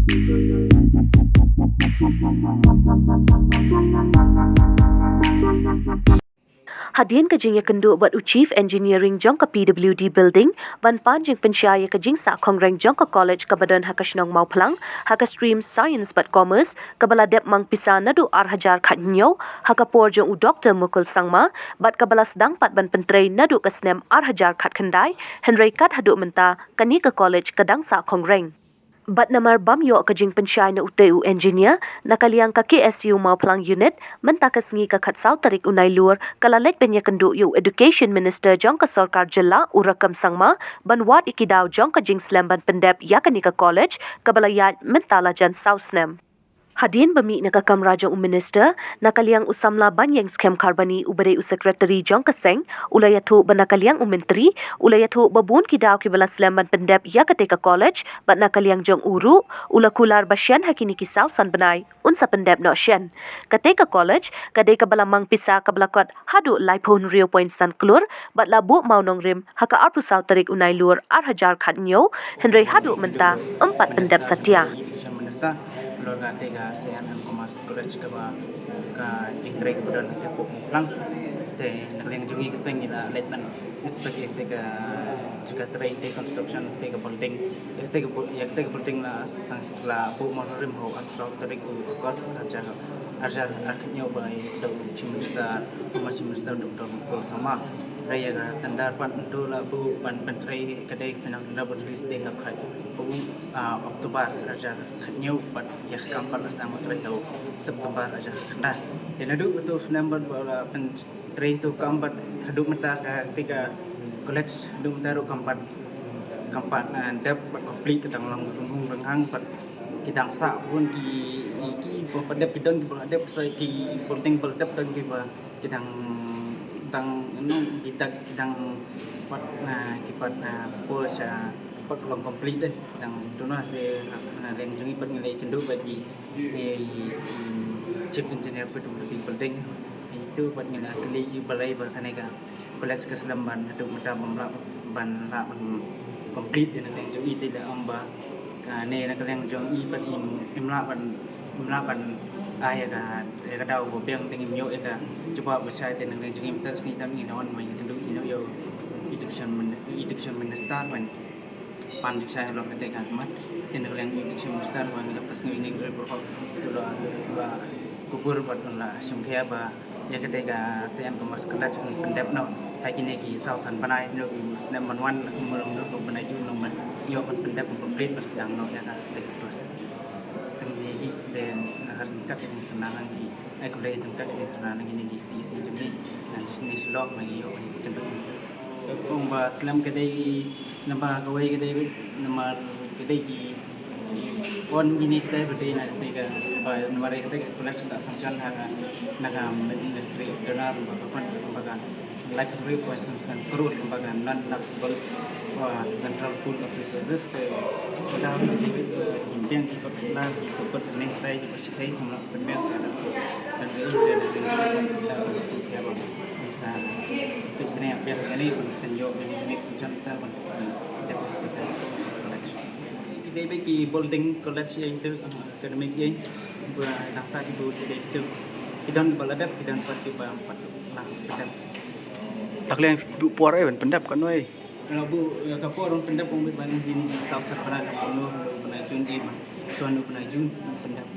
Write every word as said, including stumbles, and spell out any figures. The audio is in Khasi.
Hadien ka jingïakynduh bad u Chief Engineering jong ka P W D Building, ban pan jingpynshai ïa ka jingsah khongreng jong ka college kaba don ha ka shnong Mawphlang, ha ka stream Science bad Commerce, kaba la dep mang pisa naduh ar hajar khathynñiew, ha ka por jong u Doktor Mukul Sangma, bad kaba la sdang pat ban pyntrei naduh ka snem ar hajar khatkhyndai, hynrei kat haduh mynta, kane ka college ka dang sah khongreng. Bad namar bym ïoh ka jingpynshai na utei u engineer, na ka liang ka K S U Mawphlang Unit, mynta ka sngi ka khatsaw tarik u Nailur, ka la leit ban ïakynduh ïa u Education Minister jong ka sorkar jylla u Rakkam Sangma, ban wad ïa ki daw jong ka jingslem ban pyndep ïa kane ka college, kaba la ïaid mynta la jan saw snem. Hadien ba mih na ka kamra jong u Minister, na ka liang u samla Banïeng Skhem Kharbani uba dei u Secretary jong ka seng, u la ïathuh ba na ka liang u Myntri, u la ïathuh ba bun ki daw kiba la slem ban pyndep ïa katei ka college, bad na ka liang jong u ruh, u la kular ba shen ha kine ki saw san bnai, un sa pyndep noh shen. Katei ka college, ka dei kaba la mang pisa kaba la kot haduh laiphew hynriew point san klur, bad la buh mawnongrim, ha ka arphew saw tarik u Nailur ar hajar khathynñiew, hynrei haduh mynta, ym pat pyndep satia. Education Minister, halor katei ka Science and Commerce College kaba ka jingtrei kaba don ha Mawphlang. Te na ka liang jong ngi ka seng ngi la leit ban inspect ïa katei ka jaka trei, katei ka construction, katei ka building. Ïa katei ka bu-, ïa katei ka building la sang la buh mawnongrim ha u arphew saw tarik u August, ar hajar, ar hajar arphew hynñiew ba ïa u Chief Minister, former Chief Minister Doctor Mukul Sangma. Hynrei ïa ka tender pat ntu la buh ban pyntrei ka dei ka final tender ba release dei ha u khat, ah, October ar hajar khathynñiew bad ïa ka kam pat la sdang ban trei ha u September ar hajar khatkhyndai. Te naduh kato u snem bad ba la pyntrei kato u kam bad haduh mynta katei ka college haduh mynta ruh kam pat, kam pat, ah, dep bad complete, ka dang long rynghang rynghang bad ki dang sah bun ki, ki ba dep ki don kiba la dep, sa ki building ba la dep don kiba ki dang, dang, you know, ki dang, ki dang pat, na, ki pat, na, pur sha, pat long complete dei. Dang tu na, de, na, liang jong ngi pat ngi la ïakynduh bad i, i, i, Chief Engineer P W D Building. Itu pat ngi la kylli i balei ba kane ka college ka slem ban haduh mynta bym lah, ban lah ban complete, na ka liang jong i te la ong ba kane na ka liang jong i pat im, im lah ban, im lah ban ai ïa ka, ïa ka daw ba biang, te ngim ïoh ïa ka jubab ba shai. Te na ka liang jong i mynta ka sngi tam ngi la wan ban ïakynduh ïa u Education Min-, Education Minister ban pan jingshai halor katei ka khmat. Te na ka liang Education Minister ba ngi la pas ngi ne ka report, te la, la kubur bad la shim khia ba ïa katei ka Science Commerce College un pyndep noh ha kine ki saw san bnai, noh u snem ban wan, kumno kumno u bnai Jun, noh ban ïoh ban pyndep, ban complete, ban sdang noh ïa katei ka course. Tang ine hi, te nga kyrpad ïa ka sngewbha na ki, ai, khublei ïa ka sngewbha na kine ki C E C jong ngi, na kine ki lok ba ngi ïoh ban pyndep. Ong ba slem ka dei, namar kawei ka dei, namar ka dei ki, wan kine ki dei, ba dei na ka dei ka, ba namar ka dei ka college da sanction ha ka, na ka Ministry of Donor, ba ka fund, ba ka laiphew hynriew point san san klur, ba ka non taxable, uh, central pool of resources, te ka dei, uh, ki biang ki ba ka sla, ki support ne, tai ki ba shi tai, kumno pynbiang ka, dan ka, dan ka, dan ka, dan ka, sa pynbna biang kane, ban kan ïoh ban next season ta ban dep ka college. Ki dei ba ki building college ïa itu, uh, academic ïa ba dang sa ki bu ki dei itu. Ki don ba la dep, ki don pat ki ba pat la dep. Tak leng bu por ai ban pyndep kan wei. Kalau bu, ïa ka por ban pyndep, ong bad ban kine ki saw san bnai, la kumno, bnai Jun ïa ba shuwa u bnai Jun pyndep.